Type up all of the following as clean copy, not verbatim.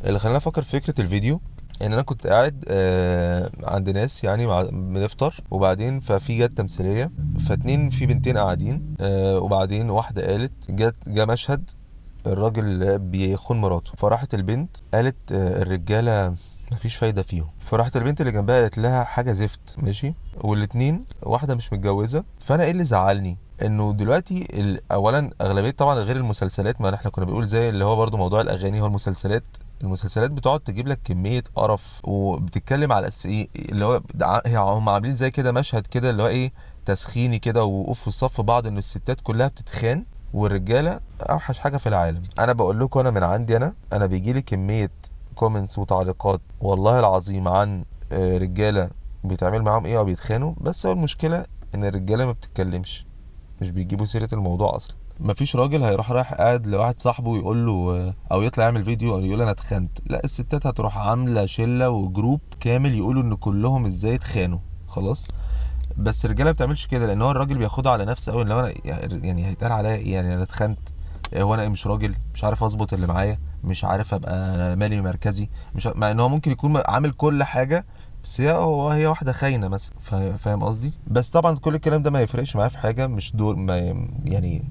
اللي خلاني افكر في فكرة الفيديو ان انا كنت قاعد عند ناس يعني بنفطر، وبعدين ففي جت تمثيلية، فاتنين في بنتين قاعدين، وبعدين واحدة قالت جه مشهد الراجل بيخون مراته، فراحت البنت قالت الرجالة مفيش فايده فيهم، فراحت البنت اللي جنبها قالت لها حاجة زفت، ماشي، والاتنين واحدة مش متجوزة. فانا ايه اللي زعلني؟ انه دلوقتي اولا اغلبية طبعا غير المسلسلات، ما احنا كنا بنقول زي اللي هو برضو موضوع الاغاني، هو المسلسلات بتقعد تجيب لك كمية قرف، وبتتكلم على اساس ايه اللي هو هم عاملين زي كده مشهد كده اللي هو ايه تسخيني كده، ووقوف في الصف بعض، ان الستات كلها بتتخان والرجاله اوحش حاجة في العالم. انا بقول لكم انا من عندي، انا بيجي لي كمية comments وتعليقات والله العظيم عن رجاله بيتعمل معاهم ايه او بيتخانوا، بس هو المشكلة ان الرجالة ما بتتكلمش، مش بيجيبوا سيره الموضوع اصلا. مفيش راجل هيروح رايح قاعد لواحد صاحبه يقول له، او يطلع يعمل فيديو او يقول انا اتخنت، لا الستات هتروح عامله شله و group كامل يقولوا ان كلهم ازاي اتخانوا، خلاص. بس الرجالة ما بتعملش كده، لان هو الراجل بياخدها على نفسه قوي، اللي هو انا يعني هيتقال عليا ايه، يعني انا اتخنت، هو انا مش راجل، مش عارف اظبط اللي معايا، مش عارف ابقى مالي مركزي، مش مع ان هو ممكن يكون عامل كل حاجة، بس هي واحدة خاينه مثلا، فاهم قصدي؟ بس طبعا كل الكلام ده ما يفرقش معايا في حاجة، مش دور، ما يعني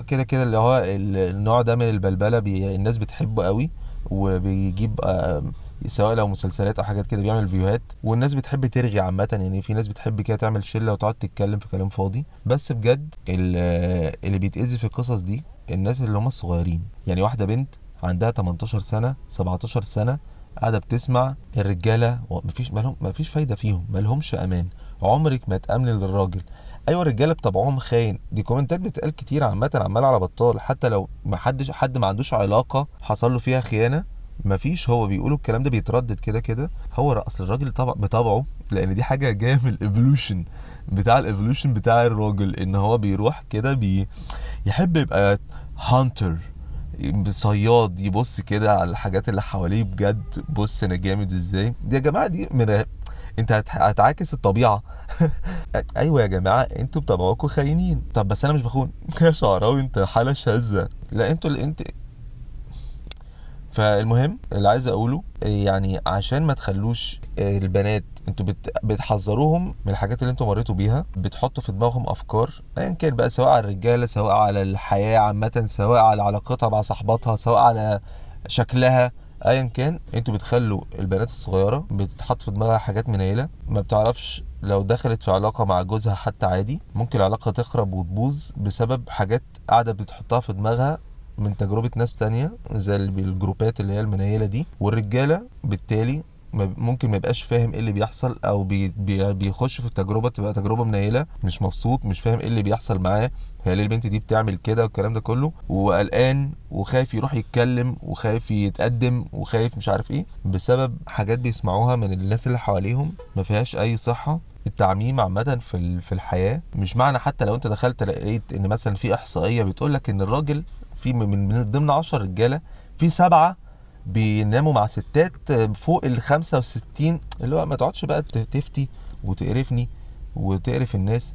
كده كده اللي هو النوع ده من البلبلة الناس بتحبه قوي، وبيجيب سواء لو مسلسلات او حاجات كده بيعمل فيوهات، والناس بتحب ترغي عامة، يعني في ناس بتحب كده تعمل شله وتقعد تتكلم في كلام فاضي. بس بجد اللي بيتاذي في القصص دي الناس اللي هم الصغيرين، يعني واحدة بنت عندها 18 سنة 17 سنة قاعدة بتسمع الرجالة مفيش، مالهم، مفيش فايده فيهم، مالهمش امان، عمرك ما تامن للراجل. ايوه الرجالة بطبعهم خاين، دي كومنتات بتتقال كتير عامة، عمال على بطال، حتى لو ما حدش، حد ما عندوش علاقة حصل له فيها خيانة، مفيش، هو بيقولوا الكلام ده بيتردد كده كده. هو اصل الراجل بطبعه، لان دي حاجة جاية من ال evolution بتاع ال evolution بتاع الراجل، ان هو بيروح كده يحب يبقى hunter، صياد، يبص كده على الحاجات اللي حواليه بجد، بص انا جامد ازاي. دي يا جماعة دي من انت هتعاكس الطبيعة. ايوه يا جماعة انتوا بطبعكم خاينين. طب بس انا مش بخون. يا شعراوي انت حاله شاذة. لا انتوا اللي انت. فالمهم اللي عايز اقوله، عشان ما تخلوش البنات، انتوا بتحذروهم من الحاجات اللي انتوا مريتوا بيها، بتحطوا في دماغهم افكار ايا كان بقى، سواء على الرجالة، سواء على الحياة عامة، سواء على علاقتها مع صاحباتها، سواء على شكلها، ايا كان. انتوا بتخلوا البنات الصغيرة بتتحط في دماغها حاجات منيله، ما بتعرفش لو دخلت في علاقة مع جوزها حتى عادي ممكن العلاقة تخرب وتبوظ بسبب حاجات قاعدة بتحطها في دماغها من تجربة ناس تانية زي الجروبات اللي هي المنيلة دي. والرجالة بالتالي ممكن ما يبقاش فاهم ايه اللي بيحصل، او بيخش في التجربة تبقى تجربة منيلة، مش مبسوط، مش فاهم ايه اللي بيحصل معاه، هي ليه البنت دي بتعمل كده والكلام ده كله، وقلقان وخايف يروح يتكلم وخايف يتقدم وخايف مش عارف ايه، بسبب حاجات بيسمعوها من الناس اللي حواليهم ما فيهاش اي صحة. التعميم عامة في الحياة مش معنى، حتى لو انت دخلت لقيت ان مثلا في احصائية بتقول لك ان الراجل في من ضمن 10 رجالة في 7 بيناموا مع ستات فوق ال 65، اللي هو ما تقعدش بقى تفتي وتقرفني وتقرف الناس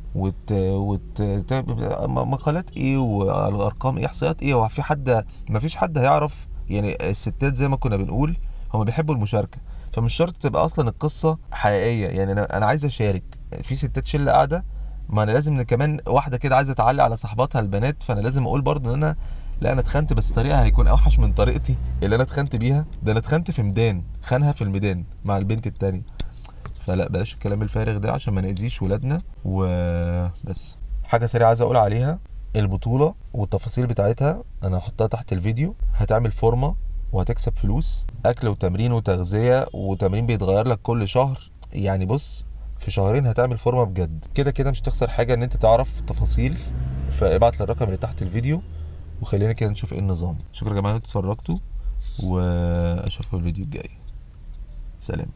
مقالات ايه والارقام ايه، احصائيات ايه، هو في حد، ما فيش حد هيعرف. الستات زي ما كنا بنقول هم بيحبوا المشاركة، فمش شرط تبقى اصلا القصة حقيقية. انا عايز اشارك في ستات شلة قاعدة، ما انا لازم كمان واحدة كده عايزة تعلق على صاحباتها البنات، فانا لازم اقول برضو ان انا لا انا اتخنت، بس طريقة هيكون اوحش من طريقتي اللي انا اتخنت بيها، ده انا اتخنت في ميدان، خانها في الميدان مع البنت التانية. فلا بلاش الكلام الفارغ ده عشان ما نأذيش ولادنا. وبس حاجة سريعة عايز اقول عليها، البطولة والتفاصيل بتاعتها انا هحطها تحت الفيديو. هتعمل فورمة وهتكسب فلوس، اكل وتمرين وتغذية، وتمرين بيتغير لك كل شهر، في شهرين هتعمل فورمة بجد. كده كده مش هتخسر حاجة ان انت تعرف تفاصيل، فابعت للرقم اللي تحت الفيديو وخلينا كده نشوف ايه النظام. شكرا يا جماعة ان انتوا اتفرجتوا، واشوفكم في الفيديو الجاي. سلام.